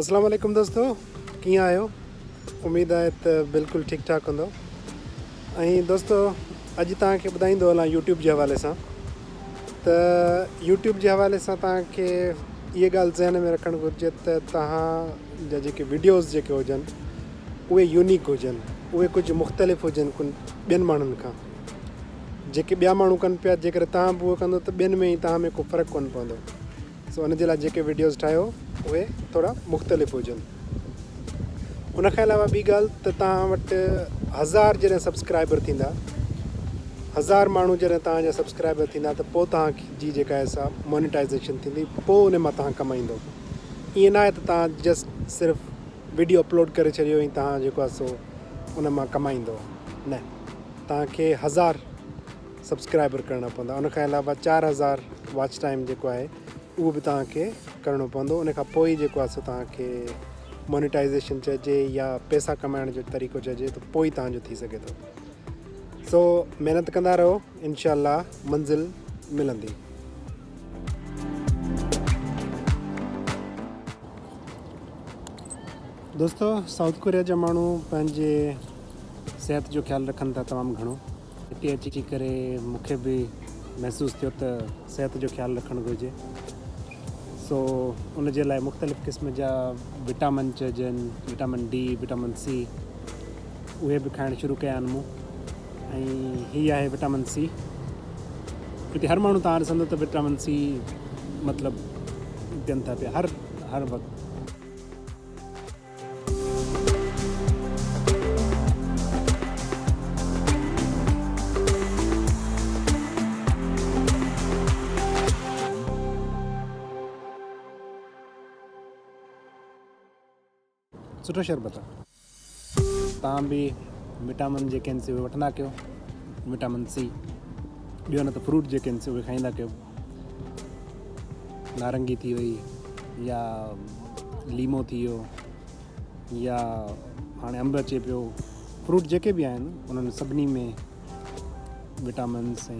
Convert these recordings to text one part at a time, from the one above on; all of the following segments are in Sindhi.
اسلام عليڪم دوستو ڪيئن آهيو اميد آهي ته بلڪل ٺيڪ ٺاڪ هوندو ۽ دوستو اڄ توهان کي ٻڌائيندو هلان يوٽيوب جي حوالي سان ته يوٽيوب جي حوالي سان توهان کي اها ڳالهه ذهن ۾ رکڻ گهرجي ته توهان جا جيڪي وڊيوز جيڪي هجن اهي يونيڪ هجن اهي ڪجهه مختلف هجن ڪن ٻين ماڻهن کان جيڪي ٻيا ماڻهو ڪن پيا جيڪڏهن توهان به اهو ڪندو ته ٻين ۾ ۽ توهان ۾ ڪو فرق ڪونه پوندو سو ان جي لاء جيڪي وڊيوز ٺاهيو اهي ٿورا مختلف هجن. ان کان علاوه ٻي ڳالهه ته توهان وٽ هزار جڏهن سبسڪرائبر ٿيندا هزار ماڻهو جڏهن توهان جا سبسڪرائبر ٿيندا ته پوء توهان جي جيڪا آهي سا مونيٽائزيشن ٿيندي پوء ان مان توهان ڪمائيندو ائين ناهي ته توهان جسٽ صرف وڊيو اپلوڊ ڪري ڇڏيو ۽ توهان جيڪو آهي سو ان مان ڪمائيندو نه توهان کي هزار سبسڪرائبر ڪرڻا پوندا ان کان علاوه 4000 واچ ٽائيم جيڪو آهي اهو به توهان کي ڪرڻو پوندو ان کان پوء ئي جيڪو آهي سو توهان کي مونيٽائزيشن چئجي يا پئسا ڪمائڻ جو طريقو چئجي ته پوء ئي توهان جو ٿي سگهي ٿو سو محنت ڪندا رهو انشاء الله منزل ملندي. دوستو سائوٿ ڪوريا جا ماڻهو پنهنجي صحت جو خيال رکن ٿا تمام گهڻو هتي اچي ڪري مون کي به محسوس ٿيو ته صحت جو خيال رکڻ گهرجي سو ان جي لاء مختلف قسم جا وٽامن چئجن وٽامن ڊي وٽامن سي اهي به کائڻ شروع ڪيا آهن مون ۽ هي آهي وٽامن سي هتي هر ماڻهو تان ڏسندو ته وٽامن سي مطلب ڏين ٿا پيا هر هر وقت. سٺو شربت آ. توهان به وٽامن جيڪي آهن سي اهي وٺندا ڪيو وٽامن سي ٻيو نه ته فروٽ جيڪي آهن سي اهي کائيندا ڪيو نارنگي ٿي وئي يا ليمو ٿي ويو يا هاڻي انب اچي پيو فروٽ جيڪي به آهن انهن سڀني ۾ وٽامنس ۽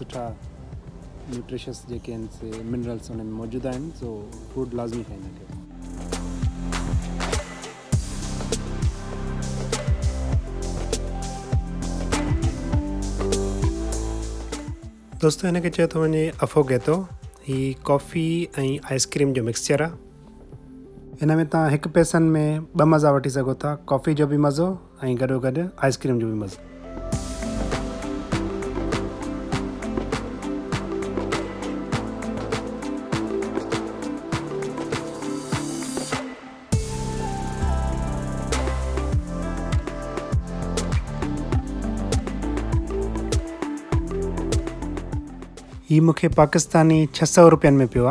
سٺا نيوٽريشس جيڪي آهن سي منرلس ان ۾ موجود آهن سو فروٽ لازمي کائيندا ڪيو. دوستو هن کي چيو ٿو وڃي افوگيتو هي ڪافي ۽ آئس ڪريم جو مڪسچر آ. هن ۾ توهان هڪ پئسن ۾ ٻه مزا وٺي سگهو ٿا ڪافي جو به مزو ۽ گڏو گڏ آئس ڪريم جو به مزو. هي مون کي پاڪستاني 600 روپين ۾ پيو آ.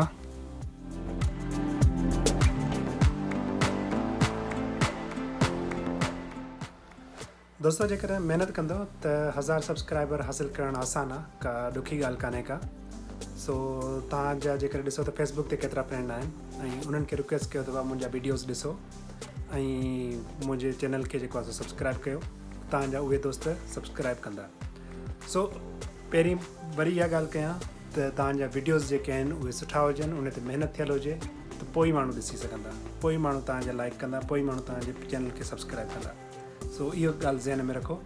دوستو جيڪڏهن محنت ڪندو ته هزار سبسڪرائبر حاصل ڪرڻ آسان آ ڪا ڏکي ڳالهه ڪانهي ڪا سو توهان جا جيڪڏهن ڏسو ته فيسبوڪ تي ڪيترا فرينڊ آهن ۽ انهن کي رڪويسٽ ڪيو ته بابا منهنجا ويڊيوز ڏسو ۽ منهنجي چينل کي جيڪو آ سو سبسڪرائب ڪيو توهان جا اهي دوست سبسڪرائب ڪندا سو پهرين وري اها ڳالهه ڪيان ته توهان جا ويڊيوز جيڪي آهن اهي سٺا هجن ان تي محنت ٿيل هجي ته پوء ئي ماڻهو ڏسي سگهندا پوء ئي ماڻهو توهان جا لائڪ ڪندا پوء ئي ماڻهو توهان جي چينل کي سبسڪرائب ڪندا سو اهو ڳالهه ذهن ۾ رکو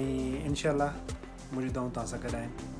۽ انشاء الله منهنجون دعائون توهان سان گڏ آهن.